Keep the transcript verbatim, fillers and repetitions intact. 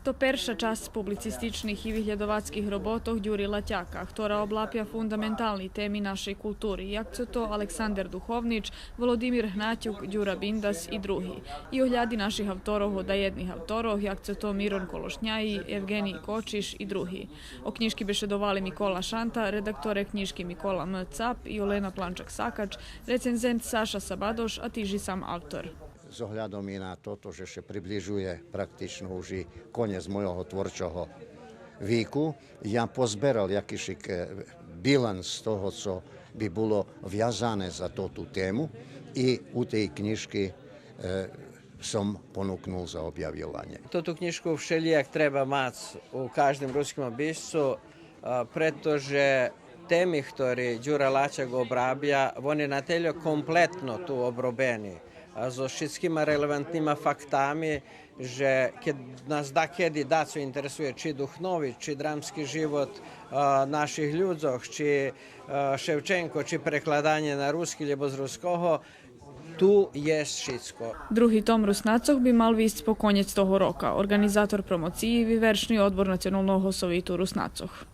То перша часц публицистичних и виглєдовацких роботох Дюри Латяка, хтора облапя фундаментални теми нашей култури, як цо то Александар Духовнич, Володимир Гнатюк, Дюра Биндас и други. И огляди наших авторох од даєдних авторох, як цо то Мирон Колошняї, Евґений Кочиш и други. О кнїжки бешедовали Микола Шанта, редакторе кнїжки Микола М. Цап и Олена Планчак-Сакач, рецензент Саша Сабадош, а тиж и сам автор. З оглядом и на тото же ше приближує практично уж и конєц мойого творчого вику, я позберал якишик, е, биланс того цо би було вязане за тоту тему и у тей кнїжки, е, сом понукнул за обявйованє. Тоту кнїжку вшелїяк треба мац у каждим руским обисцу, а, прето же теми хтори Дюра Латяк обрабя, вони нательо комплетно ту обробени, а зоз шицкима релевантнима фактами, же кед нас дакеди дацо интересує, чи духновит, чи драмски живот, а, наших людзох, чи, а, Шевченко, чи прекладанє на руски, лєбо з руского, ту єст шицко. Други том Руснацох би мал висц по конєц того рока. Орґанизатор промоциї Вивершни одбор Националного совиту Руснацох.